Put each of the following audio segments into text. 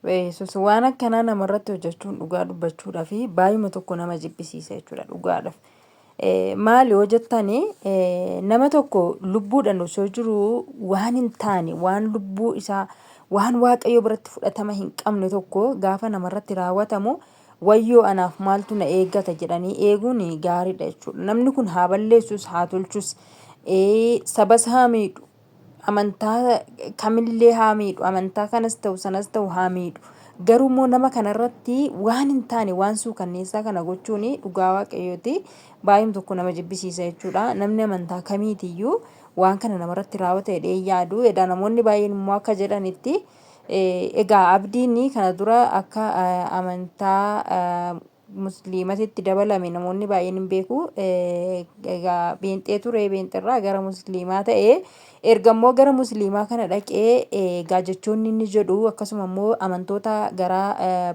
Yesus waan akkanaa namarratti hojjechuun dhugaa dubbachuudhaa fi baay'uma tokko nama jibbisiisa jechuudha dhugaadhaaf. Maali yoo jettani, nama tokko lubbuudhaan osoo jiru waan hin taane, waan lubbuu isaa, waan Waaqayyo biratti fudhatama hin qabne tokko gaafa namarratti raawwatamu, wayyoo anaaf maaltu na eeggata jedhanii eeguun gaariidha jechuudha. Namni kun haa balleessus haa tolchus, sabas haa miidhu, amantaa kamillee haa miidhu, amantaa kanas ta'u sanas ta'u haa miidhu. Garuu immoo nama kanarratti waan hin taane, waan suukanneessaa kana gochuun dhugaa Waaqayyooti baay'een tokko nama jibbisiisa jechuudha. Namni amantaa kamiitiyyuu waan kana namarratti raawwata jedhee hin yaadu. Edaa namoonni baay'een immoo akka jedhanitti, egaa Abdiin kana dura akka amantaa Musliimatitti dabalame namoonni baay'een hin beeku. Egaa beenxee ture, beenxerraa gara Musliimaa ta'e. Erga immoo gara Musliimaa kana dhaqee, egaa jechoonni inni jedhu, akkasuma immoo amantoota gara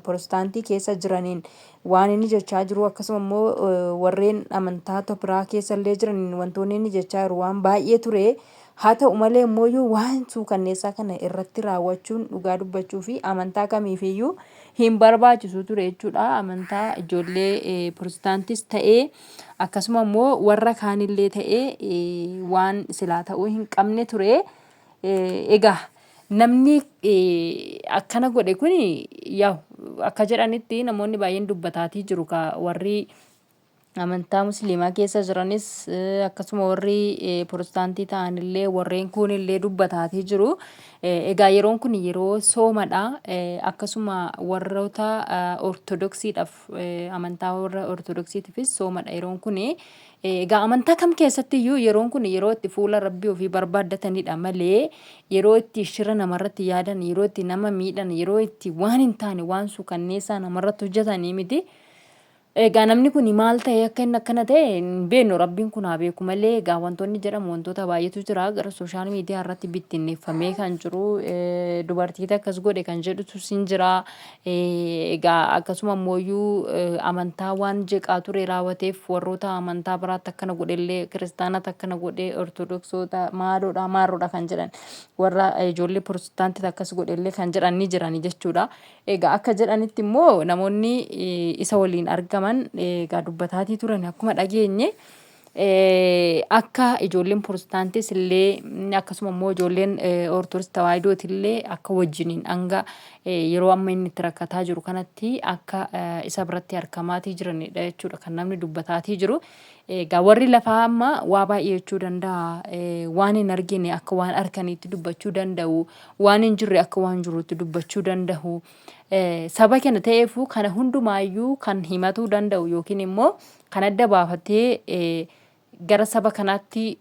Pirotestaantii keessa jiraniin waan inni jechaa jiru, akkasuma immoo warreen amantaa biraa keessa illee jiraniin wantoonni inni jechaa jiru waan baay'ee ture. Haa ta'u malee immoo waan suukanneessaa kana irratti raawwachuun dhugaa dubbachuu fi amantaa kamiifiyyuu hin barbaachisu ture jechuudha. Amantaa ijoollee Pirotestaantis ta'ee akkasuma immoo warra kaanillee ta'ee waan silaa ta'uu hin qabne ture. Egaa namni akkana godhe kun, yaa'u akka jedhanitti namoonni baay'een dubbataatii jiru, warri amantaa Musliimaa keessa jiranis, akkasuma warri Pirotestaantii ta'anillee, warreen kuunillee dubbataatii jiru. Egaa yeroon kun yeroo soomadha. Akkasuma warroota Ortodoksiidhaaf, amantaa warra Ortodoksiitiifis soomadha yeroon kun. Egaa amantaa kam keessatti iyyuu yeroon kun yeroo itti fuula Rabbii ofii barbaaddatanidha malee, yeroo itti shira namarratti yaadan, yeroo itti nama miidhan, yeroo itti waan hin taane, waan suukanneessaa namarratti hojjetanii miti. Egaa namni kun maal ta'e akka inni akkana ta'e hin beeknu, Rabbiin kun haa beeku malee. Egaa wantoonni jedhamu wantoota baay'eetu jira, gara social media irratti bittinneeffamee kan jiru, dubartiitu akkas godhe kan jedhutu sin jira. Egaa akkasuma immoo amantaa waan jeqaa ture raawwateef warroota amantaa biraatti akkana godhellee, Kiristaanatti akkana godhe, Ortodoksoota maaloodha maarroodha kan jedhan, warra ijoollee Pirotestaantitti akkas godhellee kan jedhan ni jirani jechuudha. Egaa akka jedhanitti immoo namoonni isa waliin argaman egaa dubbataatii turan, akkuma dhageenye akka ijoolleen Pirotestaantis illee, akkasuma immoo ijoolleen Ortodoksii Tawaahidooti illee akka wajjiniin hanga yeroo amma inni itti rakkataa jiru kanatti akka isa biratti argamaatii jiranidha jechuudha kan namni dubbataatii jiru. Egaa warri lafaa amma waa baay'ee jechuu danda'a. Waan hin argine akka waan arkaniitti dubbachuu danda'u. Waan hin jirre akka waan jiruutti dubbachuu danda'u. Saba kana ta'eefuu kana hundumaayyuu kan himatuu danda'u yookiin immoo kan adda baafatee gara saba kanaatti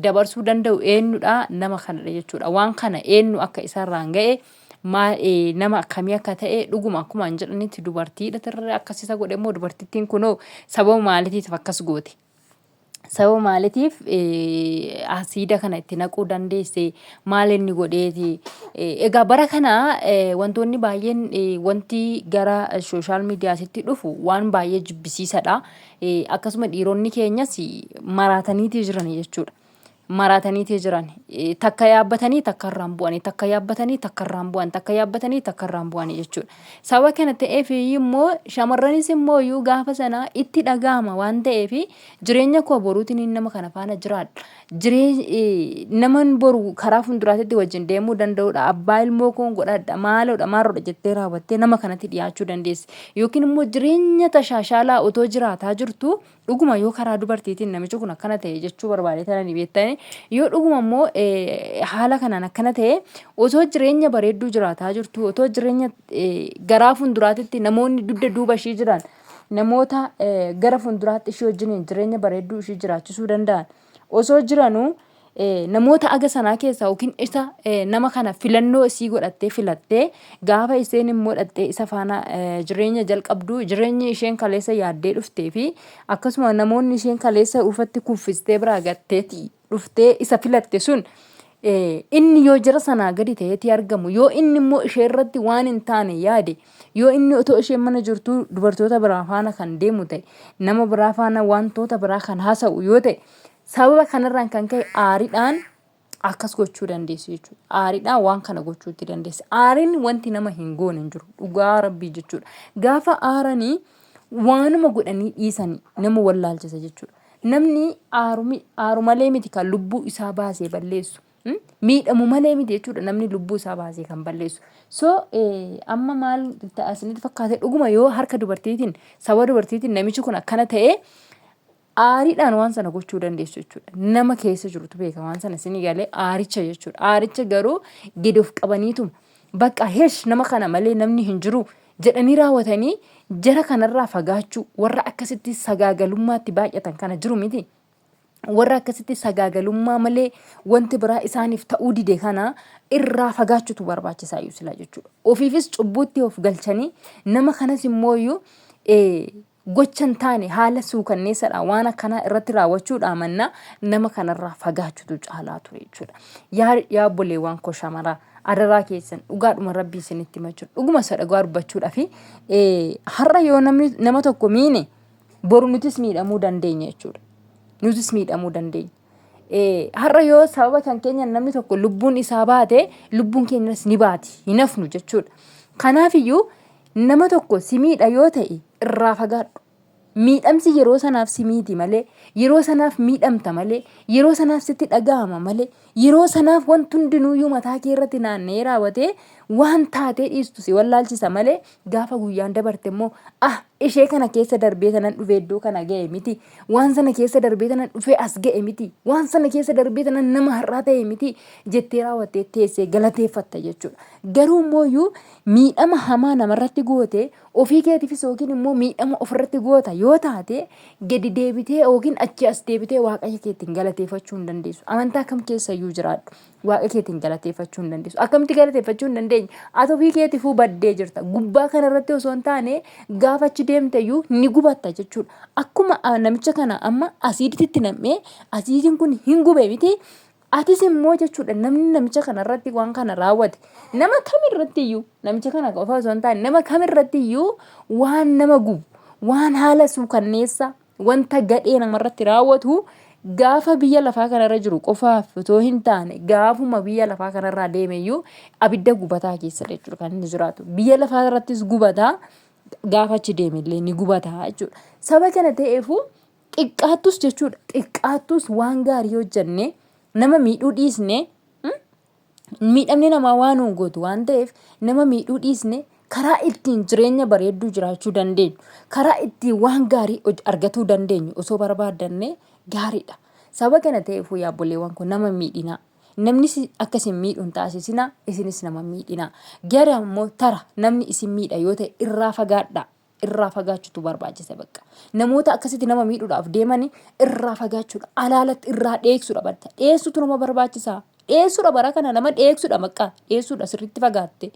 dabarsuu danda'u eenyudha? Nama kanadha jechuudha. Waan kana eenyu akka isarraan ga'e, nama akkamii akka ta'e, dhuguma akkuma hin jedhanitti dubartiidha tirre akkas isa godhe immoo, dubartittiin kunoo sababa maaliitiif akkas goote? Sababa maaliitiif asiida kana itti naquu dandeesse? Maal inni godheeti? Egaa bara kana wantoonni baay'een, wanti gara social miidiyaasitti dhufu waan baay'ee jibbisiisadha. Akkasuma dhiironni keenyas maraataniitii jiran jechuudha. Maraataniitii jiran. Takka yaabbatanii takka irraan bu'anii, takka yaabbatanii takka irraan bu'an, takka yaabbatanii takka irraan bu'anii jechuudha. Sababa kana ta'eef immoo shamarranis immoo iyyuu gaafa sana itti dhaga'ama waan ta'eef, jireenya koo boruutiin nama kana faana jiraadha. Naman boru karaa fuulduraatti wajjin deemuu danda'udha. Abbaa ilmoo koon godhadha. Maaloodha maaloodha jettee raawwattee nama kanatti dhiyaachuu dandeessi. Yookiin immoo jireenya tashaashaalaa otoo jiraataa jirtu, dhuguma yoo karaa dubartiitiin namichi kun akkana ta'e jechuu barbaade tanani beektani, yoo dhuguma immoo haala kanaan akkana ta'e, otoo jireenya bareedduu jiraataa jirtu, otoo jireenya garaa fuulduraatitti namoonni dugda duuba ishii jiran, namoota gara fuulduraatti ishii wajjiniin jireenya bareedduu ishii jiraachisuu danda'an osoo jiranuu, namoota aga sanaa keessaa yookiin isa nama kana filannoo isii godhattee filattee, gaafa isheen immoo dhattee isa faana jireenya jalqabdu, jireenya isheen kaleessa yaaddee dhuftee fi akkasuma namoonni isheen kaleessa ufatti kuffistee biraa gatteeti dhuftee isa filatte sun, inni yoo jara sanaa gadi ta'eeti argamu, yoo inni immoo ishee irratti waan hin taane yaade, yoo inni otoo isheen mana jirtuu dubartoota biraa faana kan deemu ta'e, nama biraa faana wantoota biraa kan haasa'u yoo ta'e, sababa kanarraan kan ka'e aariidhaan Akkas gochuu dandeessu jechuudha. Aariidhaan waan kana gochuutti dandeessi. Aariin wanti nama hin goone hin jiru. Dhugaa rabbii jechuudha. Gaafa aaranii waanuma godhanii dhiisanii nama wallaalchisa jechuudha. Namni aaru malee miti kan lubbuu isaa baasee balleessu. Miidhamu malee miti jechuudha namni lubbuu isaa baasee kan balleessu. So amma maal ta'a isinitti fakkaate dhuguma yoo harka dubartiitiin saba dubartiitiin namichi kun akkana ta'ee aariidhaan waan sana gochuu dandeessu jechuudha. Nama keessa jirutu beeka waan sana isinii galee aaricha jechuudha. Aaricha garuu gadi of qabaniituma bakka heesh nama kana malee namni hin jiru jedhanii raawwatanii jara kanarraa fagaachuu warra akkasitti sagaagalummaatti baay'atan kana jiru miti. Warra akkasitti sagaagalummaa malee wanti biraa isaaniif ta'uu dide kana irraa fagaachuutu barbaachisaa iyyuu silaa jechuudha. Ofiifis cubbuutti of galchanii nama kanas immoo iyyuu gocha hin taane haala suukanneessadhaan waan akkanaa irratti raawwachuudhaa mannaa nama kanarraa fagaachuutu caalaa ture jechuudha. Yaa yaa obboleewwan koo shamaraa adaraa keessan dhugaadhuma rabbii isinitti himachuu dhuguma isa dhugaa dubbachuudhaa fi har'a yoo namni nama tokko miine boru nutis miidhamuu dandeenya jechuudha. Nutis miidhamuu dandeenya. Har'a yoo sababa kan keenya namni tokko lubbuun isaa baate lubbuun keenyas ni baati hin hafnu jechuudha. Kanaafiyyuu nama tokko si miidha yoo ta'e irraa fagaadhu. Miidhamsi yeroo sanaaf si miiti malee, yeroo sanaaf miidhamta malee, yeroo sanaaf sitti dhaga'ama malee, yeroo sanaaf wanti hundinuuyyuu mataa kee irratti naanna'ee raawwatee waan taatee dhiistu si wallaalchisa malee gaafa guyyaan dabarte immoo ah ishee kana keessa darbee tanan dhufee iddoo kana ga'e miti, waan sana keessa darbee tanan dhufee as ga'e miti, waan sana keessa darbee tanan nama har'aa ta'e miti jettee raawwattee teessee galateeffatta jechuudha. Garuu immoo miidhama hamaa namarratti goote ofii keetiifis yookiin immoo miidhama ofirratti goota yoo taate gadi deebitee yookiin achi as deebitee waaqayyo keetiin galateeffachuu hin dandeessu. Amantaa kam keessa iyyuu jiraadhu waaqa keetiin galateeffachuu hin dandeessu. Akkamitti galateeffachuu hin dandeenye? Ati ofii keetiifuu baddee jirta. Gubbaa kanarratti osoo hin taane gaafa achi deemte iyyuu ni gubatta jechuudha. Akkuma namicha kana amma asiiditti nam'ee asiidiin kun hin gube miti. Atis immoo jechuudha namni namicha kana irratti waan kana raawwate nama kamirratti iyyuu namicha kana qofa osoo hin taane nama kamirratti iyyuu waan nama gubu waan haala suukanneessa wanta gadhee namarratti raawwatu gaafa biyya lafaa kanarra jiru qofaaf otoo hin taane gaafuma biyya lafaa kanarraa deeme iyyuu abidda gubataa keessa jechuudha kan inni jiraatu. Biyya lafaa irrattis gubataa gaafa achi deeme illee ni gubataa jechuudha. Saba kana ta'eefuu Xiqqaattus jechuudha. Xiqqaattus waan gaarii hojjannee nama miidhuu dhiisnee miidhamni namaa waan nuun gootu waan ta'eef nama miidhuu dhiisne karaa ittiin jireenya bareedduu jiraachuu dandeenyu karaa ittiin waan gaarii argatuu dandeenyu osoo barbaaddanne gaariidha. Sababa kana ta'eefuu yaa obboleewwan koo nama miidhinaa. Namni akka isin miidhu hin taasisinaa isinis nama miidhinaa. Gara immoo tara namni isin miidha yoo ta'e irraa fagaadhaa. Irraa fagaachuutu barbaachisa bakka. Namoota akkasitti nama miidhuudhaaf deemanii irraa fagaachuudha. Alaalatti irraa dheeksuudha bakka. Dheessuutu nama barbaachisa. Dheessuudha bara kana nama dheeksuudha bakka. Dheessuudha sirriitti fagaatte.